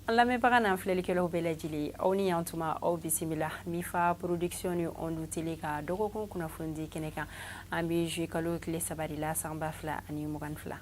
An lamɛnbaga n'an filɛlikɛlaw bɛɛ lajɛlen, aw ni yan tuma, aw bisimila Mifa Production ni Ondu Télé ka dɔgɔkun kunnafonidi kɛnɛ kan. An bɛ juillet kalo tile 3 de la, san 2022.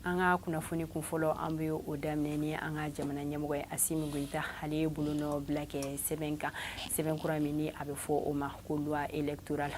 An ka kunnafoni kun fɔlɔ, an bɛ o daminɛ ni an ka jamana ɲɛmɔgɔ ye, Assimi Goïta. Ale ye bolonɔ bila kɛ sɛbɛn kan, sɛbɛn kura min ni a bɛ fɔ o ma ko loi électorale,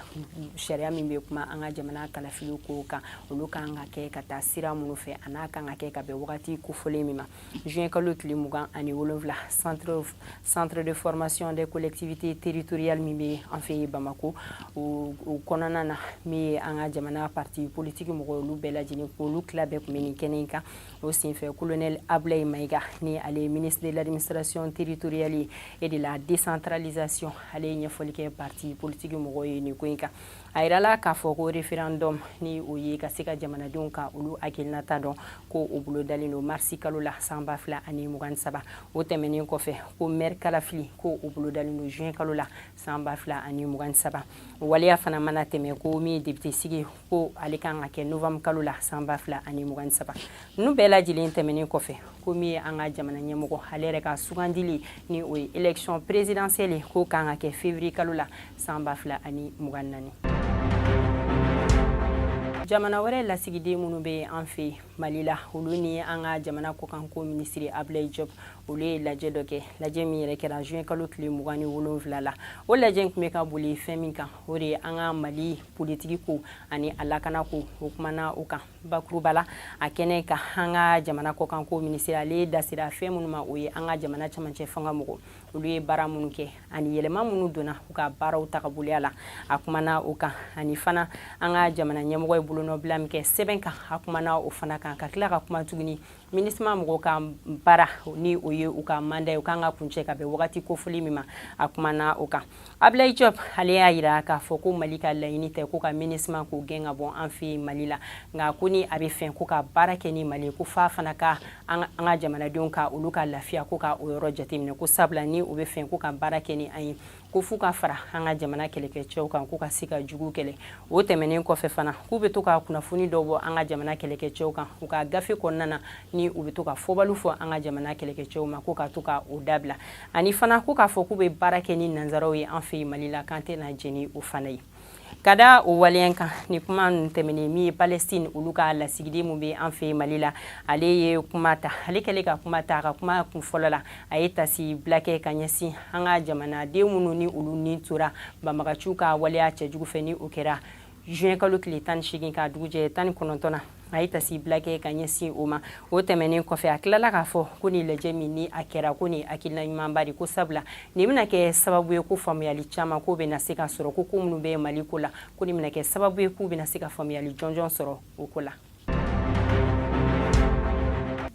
sariya min bɛ kuma an ka jamana kalafili ko kan, olu kan ka kɛ ka taa sira minnu fɛ, a n'a kan ka kɛ ka bɛn wagati kofɔlen min ma. Juin kalo tile 27, centre de formation des collectivités territoriales min bɛ an fɛ yen Bamako, o kɔnɔna na, min ye an ka jamana parti politique mɔgɔw, olu bɛɛ lajɛlen, olu tila bɛɛ tun bɛ nin kɛnɛ in kan. O senfɛ, colonel Ablaye Maïga, ni ale ye ministre de l'Administration territoriale et de la Décentralisation, ale ye ɲɛfɔli kɛ parti politique mɔgɔw ye nin ko in kan. A yirala k'a fɔ ko référendum, ni o ye ka se ka jamanadenw ka olu hakilinata dɔn, ko o bolodalen don marisi kalo la, san 2023. O tɛmɛnen kɔfɛ, ko maire kalafili, ko o bolodalen don juin kalo la, san 2023. O waleya fana mana tɛmɛ, ko min ye député sigi, ko ale kan ka kɛ novembre kalo la, san 2023. Ninnu bɛɛ lajɛlen tɛmɛnen kɔfɛ, ko min ye an ka jamana ɲɛmɔgɔ ale yɛrɛ ka sugandili, ni o ye élection présidentielle, ko kan ka kɛ février kalo la, san 2024. Jamana wɛrɛ lasigiden minnu bɛ an fɛ Mali la, olu ni an ka jamana kɔkanko minisiri Ablaye Diop, olu ye lajɛ dɔ kɛ, lajɛ min yɛrɛ kɛra juin kalo tile 27 la. O lajɛ tun bɛ ka boli fɛn min kan, o de ye an ka Mali politiki ko ani a lakana ko. O kumana o kan bakuruba la a kɛnɛ kan. An ka jamana kɔkanko minisiri, ale da sera fɛn minnu ma, o ye an ka jamana camancɛ fanga mɔgɔ, olu ye baara minnu kɛ ani yɛlɛma minnu donna u ka baaraw tagaboloya la, a kumana o kan. Ani fana, an ka jamana ɲɛmɔgɔ ye bolonɔbila min kɛ sɛbɛn kan, a kumana o fana kan, ka tila ka kuma tuguni MINUSMA mɔgɔw ka baara, ni o ye u ka mandat ye, u kan ka kuncɛ ka bɛn wagati kofɔli min ma, a kumana o kan. Ablaye Diop, ale y'a yira k'a fɔ ko Mali ka laɲini tɛ ko ka MINUSMA k'o gɛn ka bɔ an fɛ Mali la, nka ko ni a bɛ fɛ ko ka baara kɛ ni Mali, ko f'a fana ka an ka jamanadenw ka olu ka lafiya, ko ka o yɔrɔ jateminɛ, ko sabula ni u bɛ fɛ ko ka baara kɛ ni an ye, ko f'u ka fara an ka jamana kɛlɛkɛcɛw kan, ko ka se ka jugu kɛlɛ. O tɛmɛnen kɔfɛ fana, k'u bɛ to ka kunnafoni dɔw bɔ an ka jamana kɛlɛkɛcɛw kan u ka gafe kɔnɔna na, ni u bɛ to ka fɔbaliw fɔ an ka jamana kɛlɛkɛcɛw ma, ko ka to ka o dabila. Ani fana, ko k'a fɔ k'u bɛ baara kɛ ni nanzaraw ye an fɛ yen Mali la, k'an tɛna jɛn ni o fana ye. Ka da o waleya kan, ni kuma ninnu tɛmɛnen, min ye Palestine, olu ka lasigiden min bɛ an fɛ Mali la, ale ye kuma ta. Ale kɛlen ka kuma ta, a ka kuma kun fɔlɔ la, a ye tasi bila kɛ ka ɲɛsin an ka jamanaden minnu ni olu ni tora banbagaciw ka waleya cɛjugu fɛ, ni o kɛra juin kalo tile 18 ka dugujɛ 19 na. A ye tasi bila kɛ ka ɲɛsin o ma. O tɛmɛnen kɔfɛ, a tilala k'a fɔ ko ni lajɛ min ni a kɛra, ko ni hakilina ɲumanba de, ko sabula nin bɛna kɛ sababu ye ko faamuyali caman ko bɛna se ka sɔrɔ, ko ko minnu bɛ Mali ko la, ko nin bɛna kɛ sababu ye k'u bɛna se ka faamuyali jɔnjɔn sɔrɔ o ko la.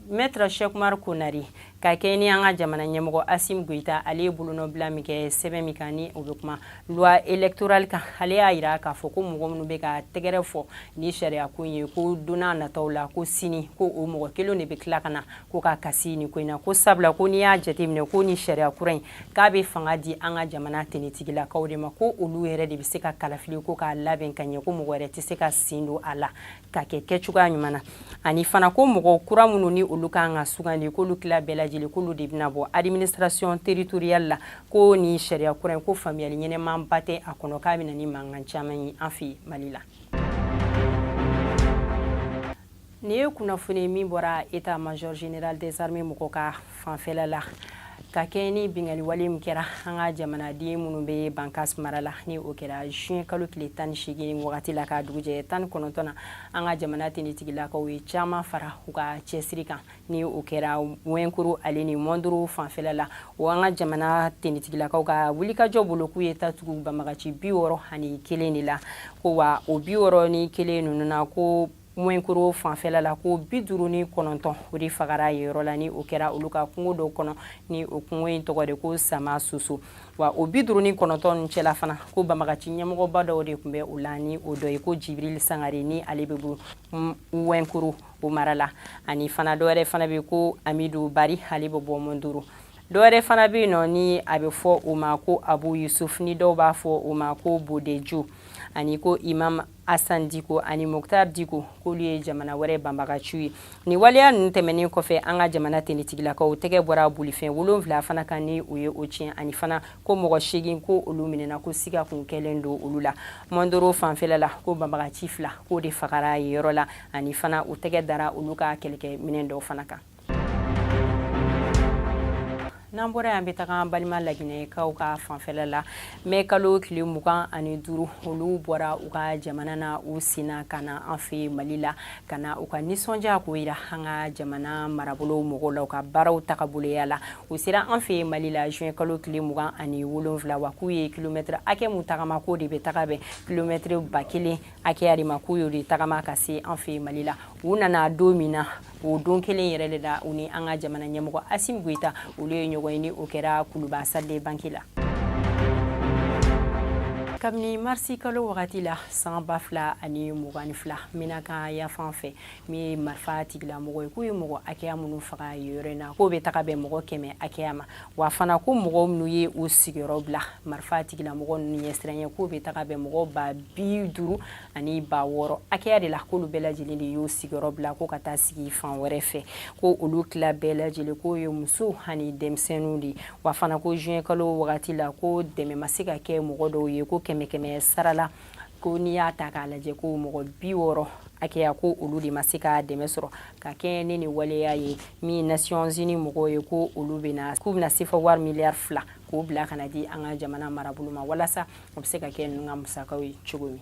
Maître Cheick Oumar Konaré, ka kɛ ni an ka jamana ɲɛmɔgɔ Assimi Goïta, ale ye bolonɔbila min kɛ sɛbɛn min kan, ni o bɛ kuma loi électorale kan, ale y'a yira k'a fɔ ko mɔgɔ minnu bɛ ka tɛgɛrɛ fɔ ni sariya ko in ye, ko don n'a nataw la, ko sini ko o mɔgɔ kelen de bɛ tila ka na ko ka kasi nin ko in na, ko sabula ko n'i y'a jateminɛ, ko ni sariya kura in, k'a bɛ fanga di an ka jamana tenitigilakaw de ma, ko olu yɛrɛ de bɛ se ka kalafili ko k'a labɛn ka ɲɛ, ko mɔgɔ wɛrɛ tɛ se ka sen don a la ka kɛ kɛcogoya ɲuman na. Ani fana, ko mɔgɔ kura minnu ni olu kan ka sugandi, k'olu tila bɛɛ lajɛlen, k'olu de bɛna bɔ administration territoriale la, ko ni sariya kura in, ko faamuyali ɲɛnɛmanba tɛ a kɔnɔ, k'a bɛna ni mankan caman ye an fɛ Mali la. Nin ye kunnafoni min bɔra état major général des armées mɔgɔ ka fanfɛla la, ka kɛ ni bingali wale min kɛra an ka jamanaden minnu bɛ Bankas mara la, ni o kɛra juin kalo tile 18 wagati la ka dugujɛ 19 na. An ka jamana tenitigilakaw ye caman fara u ka cɛsiri kan, ni o kɛra Wɛnkuru ale ni Mɔndoro fanfɛla la. O an ka jamana tenitigilakaw ka wulikajɔ bolo, k'u ye tatugu banbagaci 61 de la, ko wa o 61 ninnu na, ko Wɛnkuru fanfɛla la, ko 59, o de fagara yen yɔrɔ la, ni o kɛra olu ka kungo dɔw kɔnɔ, ni o kungo in tɔgɔ de ko Sama Soso. Wa o 59 ninnu cɛla fana, ko banbagaci ɲɛmɔgɔba dɔw de tun bɛ o la, ni o dɔ ye ko Jibril Sangare, ni ale bɛ bɔ Wɛnkuru o mara la. Ani fana, dɔwɛrɛ fana bɛ ko Amidu Bari, ale bɛ bɔ Mondoro. Dɔwɛrɛ fana bɛ yen nɔ, ni a bɛ fɔ o ma ko Abu Yusuf, ni dɔw b'a fɔ o ma ko Bodejo, ani ko Imam Asan Diko ani Muktar Diko, k'olu ye jamana wɛrɛ banbagaciw ye. Ni waleya ninnu tɛmɛnen kɔfɛ, an ka jamana tenitigilakaw tɛgɛ bɔra bolifɛn 7 fana kan ni u ye o tiɲɛ, ani fana ko mɔgɔ 8 ko olu minɛna, ko siga kun kɛlen don olu la. Mondoro fanfɛla la, ko banbagaci 2 k'o de fagara yen yɔrɔ la, ani fana u tɛgɛ dara olu ka kɛlɛkɛ minɛn dɔw fana kan. N'an bɔra yan, an bɛ taga an balima laginɛkaw ka fanfɛla la. Mɛ kalo tile 25, olu bɔra u ka jamana na u senna ka na an fɛ Mali la, ka na u ka nisɔndiya k'o yira an ka jamana marabolo mɔgɔw la, u ka baaraw tagaboloya la. U sera an fɛ Mali la juin kalo tile 27, wa k'u ye kilomɛtiri hakɛ mun tagama, k'o de bɛ taga bɛn kilomɛtiri 1000 hakɛya de ma, k'u y'o de tagama ka se an fɛ Mali la. U nana don min na, o don kelen yɛrɛ de la, u ni an ka jamana ɲɛmɔgɔ Assimi Goïta, olu ye ɲɔgɔn ye, ni o kɛra Kuluba salle banque la. Kabini marisi kalo wagati la san 2022, Menaka yafan fɛ, min ye marifa tigilamɔgɔ ye, k'u ye mɔgɔ hakɛya minnu faga yɔrɔ in na, k'o bɛ taga bɛn mɔgɔ 100 hakɛya ma. Wa fana ko mɔgɔ minnu ye u sigiyɔrɔ bila marifa tigilamɔgɔ ninnu ɲɛsiranɲɛ, k'o bɛ taga bɛn mɔgɔ 50,000 ani 6000 hakɛya de la, k'olu bɛɛ lajɛlen de y'u sigiyɔrɔ bila ko ka taa sigi fan wɛrɛ fɛ, ko olu tila bɛɛ lajɛlen k'o ye musow ani denmisɛnninw de. Wa fana ko juin kalo wagati la, ko dɛmɛ ma se ka kɛ mɔgɔ dɔw ye, ko kɛmɛ kɛmɛ sara la, ko n'i y'a ta k'a lajɛ, ko mɔgɔ 60 hakɛya, ko olu de ma se ka dɛmɛ sɔrɔ ka kɛ ne ni waleya ye. Min Nations Unies mɔgɔw ye, ko olu bɛna, k'u bɛna sefa wari miliyari 2 k'o bila ka na di an ka jamana marabolo ma, walasa o bɛ se ka kɛ ninnu ka musakaw ye cogo min.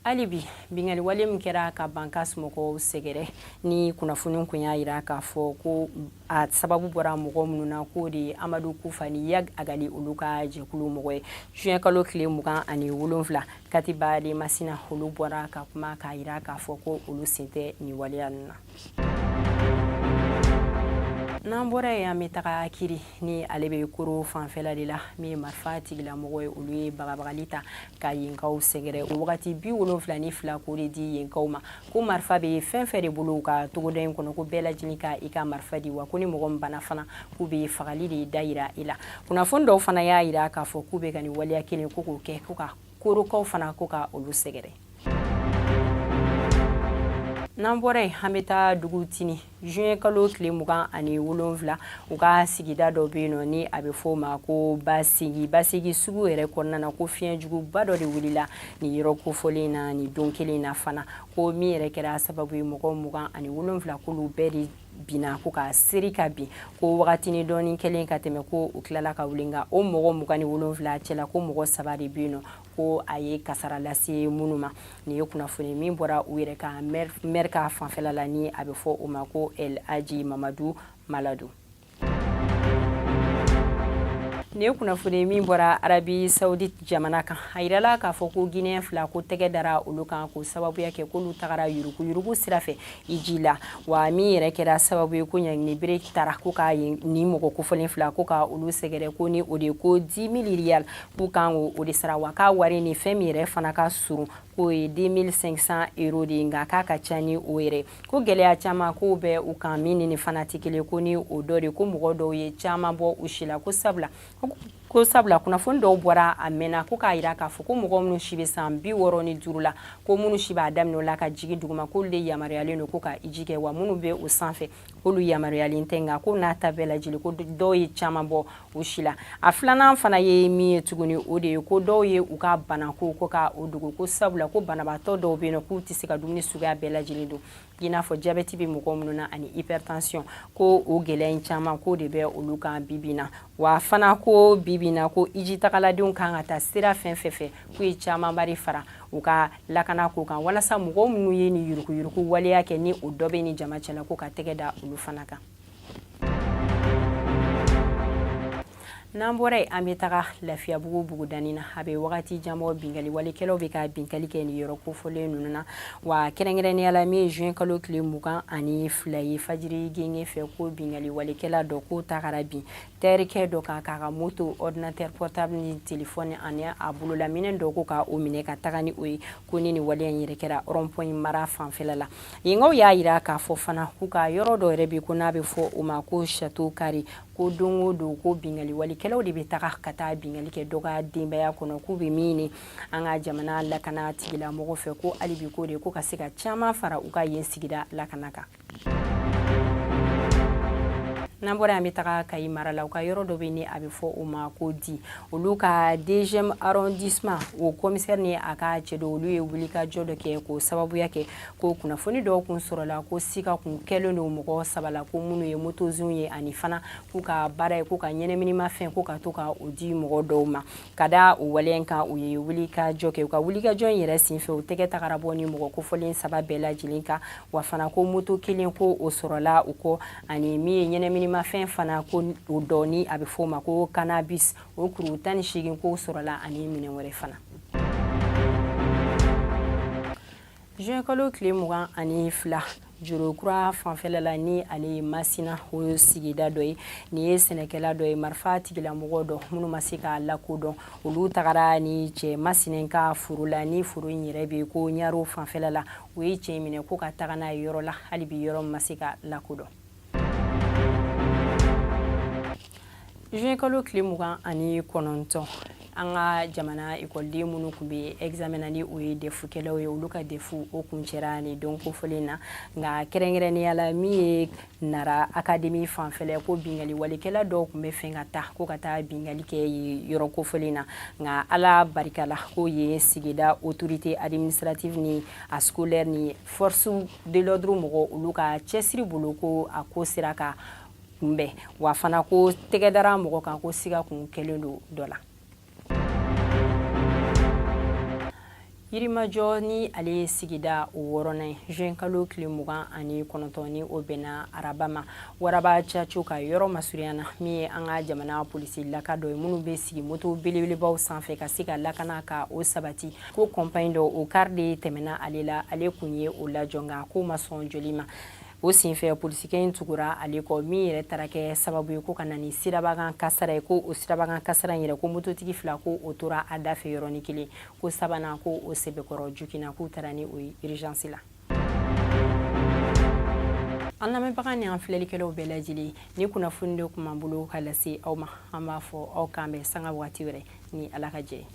Hali bi, binkanni wale min kɛra ka Bankass mɔgɔw sɛgɛrɛ, ni kunnafoni kun y'a yira k'a fɔ ko a sababu bɔra mɔgɔ minnu na, k'o de ye Amadu Kufa ni Iyad Ag Ghali, olu ka jɛkulu mɔgɔ ye. Juin kalo tile 27, Katiba de Masina, olu bɔra ka kuma k'a yira k'a fɔ ko olu sen tɛ nin waleya ninnu na. N'an bɔra yen, an bɛ taga Kiri, ni ale bɛ Koro fanfɛla de la. Min ye marifa tigilamɔgɔ ye, olu ye bagabagali ta ka yenkaw sɛgɛrɛ. O wagati 72 k'o de di yenkaw ma, ko marifa bɛ fɛn fɛn de bolo u ka togoda in kɔnɔ, ko bɛɛ lajɛlen ka i ka marifa di, wa ko ni mɔgɔ min banna fana, k'u bɛ fagali de da yira i la. Kunnafoni dɔw fana y'a yira k'a fɔ k'u bɛ ka nin waleya kelen ko k'o kɛ ko ka Korokaw fana ko ka olu sɛgɛrɛ. N'an bɔra yen, an bɛ taa Dugutini. Juin kalo tile 27, u ka sigida dɔ bɛ yen nɔ ni a bɛ fɔ o ma ko Basegi. Basegi sugu yɛrɛ kɔnɔna na, ko fiɲɛjuguba dɔ de wulila nin yɔrɔ kofɔlen na nin don kelen na fana, ko min yɛrɛ kɛra sababu ye mɔgɔ 27, k'olu bɛɛ de binna ko ka seri ka bin, ko wagatinin dɔɔni kɛlen ka tɛmɛ, ko u tilala ka wuli, nka o mɔgɔ 27 cɛla, ko mɔgɔ 3 de bɛ yen nɔ ko a ye kasara lase minnu ma. Nin ye kunnafoni min bɔra u yɛrɛ ka maire ka fanfɛla la, ni a bɛ fɔ o ma ko El Hadji Mamadu Maladu. Nin ye kunnafoni min bɔra Arabie Saoudite jamana kan. A yirala k'a fɔ ko Guinéen 2, ko tɛgɛ dara olu kan k'o sababuya kɛ k'olu tagara yurugu yurugu sira fɛ hiji la, wa min yɛrɛ kɛra sababu ye ko ɲangini bere tara ko ka nin mɔgɔ kofɔlen 2, ko ka olu sɛgɛrɛ, ko ni o de ko 10 000 riyal, k'u kan k'o de sara, wa k'a wari ni fɛn min yɛrɛ fana ka surun, k'o ye 2500 euros de ye, nka k'a ka ca ni o yɛrɛ. Ko gɛlɛya caman k'o bɛ u kan, min ni nin fana tɛ kelen, ko ni o dɔ de ko mɔgɔ dɔw ye caman bɔ u si la, ko sabula kunnafoni dɔw bɔra a mɛnna ko k'a yira k'a fɔ ko mɔgɔ minnu si bɛ san 65 la, ko minnu si b'a daminɛ o la ka jigin duguma, k'olu de yamaruyalen don ko ka hiji kɛ, wa minnu bɛ o sanfɛ, k'olu yamaruyalen tɛ. Nka ko n'a ta bɛɛ lajɛlen, ko dɔw ye caman bɔ u si la. A filanan fana ye min ye tuguni, o de ye ko dɔw ye u ka banako ko ka o dogo, ko sabula ko banabaatɔ dɔw bɛ yen nɔ k'u tɛ se ka dumuni suguya bɛɛ lajɛlen dun, i n'a fɔ jabɛti bɛ mɔgɔ minnu na ani hypertension, ko o gɛlɛya in caman k'o de bɛ olu kan bi bi na. Wa fana ko bi bi na, ko hiji tagaladenw kan ka taa sira fɛn fɛn fɛ, k'u ye camanba de fara u ka lakana ko kan, walasa mɔgɔ minnu ye nin yuruguyurugu waleya kɛ, ni o dɔ bɛ ni jama cɛla, ko ka tɛgɛ da olu fana kan. N'an bɔra yen, an bɛ taga Lafiyabugu bugudani na. A bɛ wagati janbɔ, binkanni walekɛlaw bɛ ka binkanni kɛ nin yɔrɔ kofɔlen ninnu na, wa kɛrɛnkɛrɛnnenya la, min ye juin kalo tile 22 ye, fajiri genge fɛ, ko binkanni walekɛla dɔ k'o tagara bin terikɛ dɔ kan k'a ka moto, ordinateur portable ni téléphone ani a bololaminɛ dɔ, ko ka o minɛ ka taga ni o ye. Ko ni nin waleya in yɛrɛ kɛra rond-point mara fanfɛla la. Yenkaw y'a yira k'a fɔ fana k'u ka yɔrɔ dɔ yɛrɛ bɛ, ko n'a bɛ fɔ o ma ko Château Carré. Ko don o don ko bingali walikɛlaw de bɛ taga ka taa bingali kɛ dɔ ka denbaya kɔnɔ, k'u bɛ min ɲini an ka jamana lakana tigilamɔgɔ fɛ, ko hali bi ko de ko ka se ka caman fara u ka yen sigida lakana kan. N'an bɔra yan, an bɛ taga Kayi mara la. U ka yɔrɔ dɔ bɛ ni a bɛ fɔ o ma ko Di, olu ka deuxième arrondissement, o commissaire ni a ka cɛ dɔ, olu ye wulikajɔ dɔ kɛ k'o sababuya kɛ ko kunnafoni dɔw kun sɔrɔla ko sika kun kɛlen don mɔgɔ saba la, ko minnu ye motozonw ye, ani fana k'u ka baara ye k'u ka ɲɛnaminimafɛn ko ka to ka o di mɔgɔ dɔw ma. Ka da o waleya kan, u ye wulikajɔ kɛ. U ka wulikajɔ in yɛrɛ senfɛ, u tɛgɛ tagara bɔ ni mɔgɔ kofɔlen saba bɛɛ lajɛlen kan. Wa fana ko moto kelen ko o sɔrɔla u kɔ, ani min ye ɲɛnaminimafɛn fana ko o dɔ ni a bɛ fɔ o ma ko cannabis, o kuru 18 ko sɔrɔla, ani minɛn wɛrɛ fana. Juin kalo tile 22, Jurukura fanfɛla la, ni ale ye Masina o sigida dɔ ye, nin ye sɛnɛkɛla dɔ ye, marifa tigilamɔgɔ dɔ minnu ma se k'a lakodɔn, olu tagara ni cɛ Masina ka foro la, ni foro in yɛrɛ bɛ ko Ɲaro fanfɛla la. U ye cɛ minɛ ko ka taga n'a ye yɔrɔ la, hali bi yɔrɔ ma se ka lakodɔn. Juin kalo tile 29, an ka jamana ekɔliden minnu tun bɛ examen na, ni o ye DEF kɛlaw ye, olu ka DEF o kuncɛra ni don kofɔlen na. Nka kɛrɛnkɛrɛnnenya la, min ye Nara académie fanfɛla, ko bingali walikɛla dɔw tun bɛ fɛ ka taa ko ka taa bingali kɛ yɔrɔ kofɔlen na. Nka Ala barika la, ko ye sigida autorité administrative ni a scolaire ni force de l'ordre mɔgɔ, olu ka cɛsiri bolo, ko a ko sera ka kunbɛn. Wa fana ko tɛgɛ dara mɔgɔ kan ko siga kun kɛlen don dɔ la. Yirimajɔ, ni ale ye sigida o wɔɔrɔnan ye, juin kalo tile 29, ni o bɛnna araba ma, Waraba Caco ka yɔrɔ masurunya na, min ye an ka jamana polisi laka dɔ ye minnu bɛ sigi moto belebelebaw sanfɛ ka se ka lakana ka o sabati, ko compagnie dɔ o car de tɛmɛna ale la, ale kun ye o lajɔ, nka ko ma sɔn joli ma. O senfɛ, polisikɛ in tugura ale kɔ, min yɛrɛ taara kɛ sababu ye ko ka na ni sirabakan kasara ye. Ko o sirabakan kasara in yɛrɛ, ko mototigi fila ko o tora a da fɛ yɔrɔnin kelen, ko sabanan ko o sɛbɛkɔrɔ joginna, k'u taara ni o ye urgence la. An lamɛnbaga ni an filɛlikɛlaw bɛɛ lajɛlen, ni kunnafoni de tun b'an bolo ka lase aw ma, an b'a fɔ aw k'an bɛn sanga waati wɛrɛ ni Ala ka jɛ.